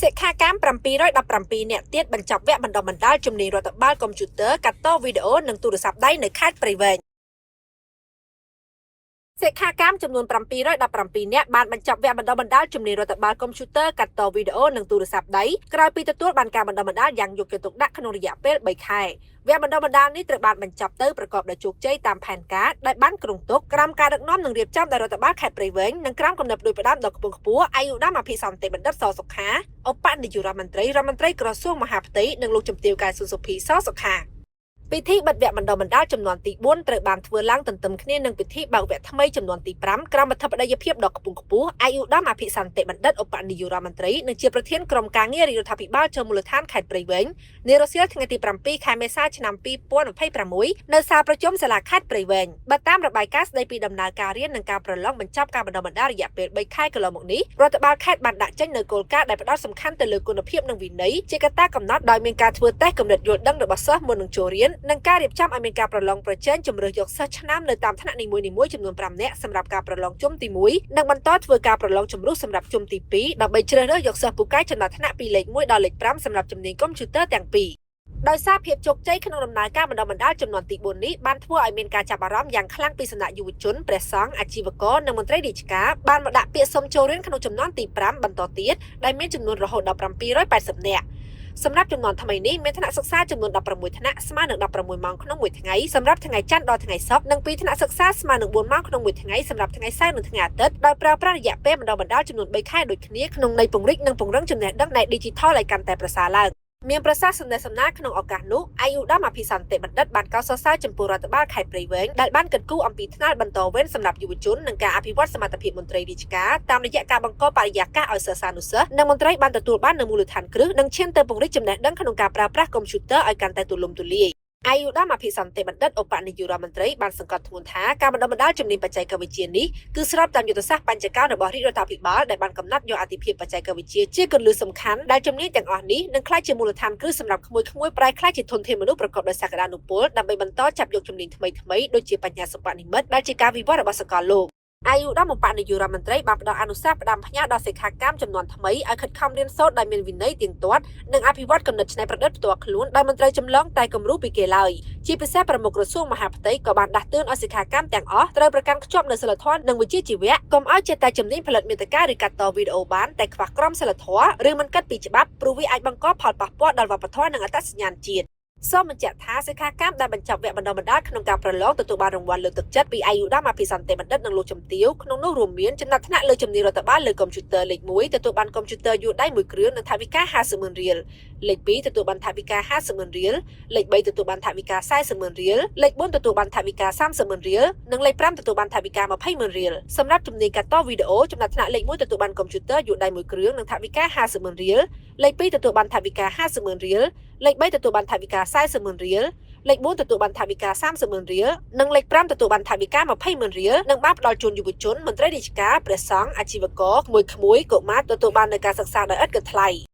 សិក្ខាកាម717នាក់ទៀតបញ្ចប់វគ្គបណ្ដុះបណ្ដាលជំនាញរដ្ឋបាលកុំព្យូទ័រកាត់តវីដេអូនិងទូរស័ព្ទដៃនៅខេត្តព្រៃវែងសិក្ខាកាមចំនួន717នាក់បានបញ្ចប់វគ្គបណ្ដុះបណ្ដាលជំនាញរដ្ឋបាលកុំព្យូទ័រកាត់តវីដេអូនិងទូរស័ព្ទដៃក្រោយពីទទួលបានការបណ្ដុះបណ្ដាលយ៉ាងយកចិត្តទុកដាក់ក្នុងរយៈពេល3ខែវគ្គបណ្ដុះបណ្ដាលនេះត្រូវបានបញ្ចប់ទៅប្រកបដោយជោគជ័យតាមផែនការដែលបានគ្រោងទុកក្រោមការដឹកនាំនិងរៀបចំដោយរដ្ឋបាលខេត្តព្រៃវែងនិងក្រោមគំនិតផ្ដួចផ្ដើមដ៏ខ្ពង់ខ្ពស់ឯកឧត្តមអភិសន្តិបណ្ឌិតសសុខាឧបនាយករដ្ឋមន្ត្រីរដ្ឋមន្ត្រីក្រសួងមហាផ្ទៃនិងលោកជំទាវកែសុនសុភីសសុខាពិធីបិទវគ្គបណ្ដុះបណ្ដាលចំនួនទី4ត្រូវបានធ្វើឡើងទន្ទឹមគ្នានឹងពិធីបើកវគ្គថ្មីចំនួនទី5ក្រោមអធិបតីភាពដ៏ខ្ពង់ខ្ពស់ឯកឧត្តមអភិសន្តិបណ្ឌិតឧបនាយករដ្ឋមន្ត្រីនិងជាប្រធានក្រុមការងាររាជរដ្ឋាភិបាលចុះមូលដ្ឋានខេត្តព្រៃវែងនារសៀលថ្ងៃទី7ខែមេសាឆ្នាំ2026នៅសាលប្រជុំសាលាខេត្តព្រៃវែងបើតាមរបាយការណ៍ស្ដីពីដំណើរការរៀននិងការប្រឡងបញ្ចប់ការបណ្ដុះបណ្ដាលរយៈពេល3ខែកន្លងមកនេះរដ្ឋបាលខេត្តបានដាក់ចេញនូវគោលការណ៍ដែលផ្ដោតសំខាន់ទៅលើគុណភាពនិងវិន័យជាកត្តាកំណត់ដោយមានការធ្វើតេស្តកម្រិតយល់ដឹងរបស់សិស្សមុននឹងចូលរៀននិងការរៀបចំឲ្យមានការប្រឡងប្រជែងជម្រើសយកសិស្សឆ្នើមនៅតាមថ្នាក់នីមួយៗចំនួន5នាក់សម្រាប់ការប្រឡងជុំទី1និងបន្តធ្វើការប្រឡងជម្រុះសម្រាប់ជុំទី2ដើម្បីជ្រើសរើសយកសិស្សពូកែចំណាត់ថ្នាក់ពីលេខ1ដល់លេខ5សម្រាប់ជំនាញកុំព្យូទ័រទាំងពីរដោយសារភាពជោគជ័យក្នុងដំណើរការបណ្ដុះបណ្ដាលចំនួនទី4នេះបានធ្វើឲ្យមានការចាប់អារម្មណ៍យ៉ាងខ្លាំងពីសំណាក់យុវជនព្រះសង្ឃអាជីវករនិងមន្ត្រីរាជការបានមកដាក់ពាក្យសុំចូលរៀនក្នុងចំនួនទី5បន្តទៀតដែលមានចំនួនរហូតដល់780នាក់សម្រាប់ចំនួនថ្មីនេះមានថ្នាក់សិក្សាចំនួន16ថ្នាក់ស្មើនឹង16ម៉ោងក្នុងមួយថ្ងៃសម្រាប់ថ្ងៃច័ន្ទដល់ថ្ងៃសុក្រនិង2ថ្នាក់សិក្សាស្មើនឹង4ម៉ោងក្នុងមួយថ្ងៃសម្រាប់ថ្ងៃសៅរ៍និងថ្ងៃអាទិត្យដោយប្រើប្រាស់រយៈពេលបណ្ដុះបណ្ដាលចំនួន3ខែដូចគ្នាក្នុងន័យពង្រីកនិងពង្រឹងចំណេះដឹងផ្នែក Digital ឲ្យកាន់តែប្រសើរឡើងមានប្រសាសន៍សំណេះសំណាលក្នុងឱកាសនោះឯកឧត្តមអភិសន្តិបណ្ឌិតបានកោតសរសើរចំពោះរដ្ឋបាលខេត្តព្រៃវែងដែលបានគិតគូរអំពីថ្នាលបន្តវេនសម្រាប់យុវជននិងការអភិវឌ្ឍសមត្ថភាពមន្ត្រីរាជការតាមរយៈការបង្កបរិយាកាសឲ្យសិស្សានុសិស្សនិងមន្ត្រីបានទទួលបាននូវមូលដ្ឋានគ្រឹះនិងឈានទៅពង្រីកចំណេះដឹងក្នុងការប្រើប្រាស់កុំព្យូទ័រឲ្យកាន់តែទូលំទូលាយឯកឧត្តមអភិសន្តិបណ្ឌិតឧបនាយករដ្ឋមន្ត្រីបានសង្កត់ធ្ងន់ថាការបណ្ដុះបណ្ដាលជំនាញបច្ចេកវិទ្យានេះគឺស្របតាមយុទ្ធសាស្ត្របញ្ចកោណរបស់រាជរដ្ឋាភិបាលដែលបានកំណត់យកអាទិភាពបច្ចេកវិទ្យាជាគន្លឹះសំខាន់ដែលជំនាញទាំងអស់នេះនឹងក្លាយជាមូលដ្ឋានគ្រឹះសម្រាប់ក្មួយៗប្រែក្លាយជាធនធានមនុស្សប្រកបដោយសក្តានុពលដើម្បីបន្តចាប់យកជំនាញថ្មីៗដូចជាបញ្ញាសិប្បនិម្មិតដែលជាការវិវត្តរបស់សកលលោកឯកឧត្តមឧបនាយករដ្ឋមន្ត្រីបានផ្ដល់អនុសាសន៍ផ្ដាំផ្ញើដល់សិក្ខាកាមចំនួនថ្មីឲ្យខិតខំរៀនសូត្រដោយមានវិន័យទៀងទាត់និងអភិវឌ្ឍគំនិតច្នៃប្រឌិតផ្ទាល់ខ្លួនដោយមិនត្រូវចម្លងតែគំរូពីគេឡើយជាពិសេសប្រមុខក្រសួងមហាផ្ទៃក៏បានដាស់តឿនឲ្យសិក្ខាកាមទាំងអស់ត្រូវប្រកាន់ខ្ជាប់នូវសីលធម៌និងវិជ្ជាជីវៈកុំឲ្យចេះតែជំនាញផលិតមាតិកាឬកាត់តវីដេអូបានតែខ្វះក្រមសីលធម៌ឬមិនគិតពីច្បាប់ព្រោះវាអាចបង្កផលប៉ះពាល់ដល់វប្បធម៌និងអត្តសញ្ញាណជាតិសូមបញ្ជាក់ថាសិក្ខាកាមដែលបញ្ចប់វគ្គបណ្ដុះបណ្ដាលក្នុងការប្រឡងទទួលបានរង្វាន់លើកទឹកចិត្តពីឯកឧត្តមអភិសន្តិបណ្ឌិតនិងលោកជំទាវក្នុងនោះរួមមានចំណាត់ថ្នាក់លើជំនាញរដ្ឋបាលលើកុំព្យូទ័រលេខ1ទទួលបានកុំព្យូទ័រយួរដៃមួយគ្រឿងនិងថវិកា50ម៉ឺនរៀលលេខ2ទទួលបានថវិកា50ម៉ឺនរៀលលេខ3ទទួលបានថវិកា40ម៉ឺនរៀលលេខ4ទទួលបានថវិកា30ម៉ឺនរៀលនិងលេខ5ទទួលបានថវិកា20ម៉ឺនរៀលសម្រាប់ជំនាញកាត់តវីដេអូចំណាត់ថ្នាក់លេខ1ទទួលបានកុំព្យូទ័រយួរដៃមួយគ្រឿងនិងថវិកា50ម៉ឺនរៀលលេខ2ទទួលបានថវិកា50ម៉ឺនរៀលលេខ3ទទួលបានថវិកា40ម៉ឺនរៀលលេខ4ទទួលបានថវិកា30ម៉ឺនរៀលនិងលេខ5ទទួលបានថវិកា20ម៉ឺនរៀលនិងបានផ្ដល់ជូនយុវជនមន្ត្រីរាជការព្រះសង្ឃអាជីវករក្មួយៗកុមារទទួលបាននូវការសិក្សាដោយឥតគិតថ្លៃ។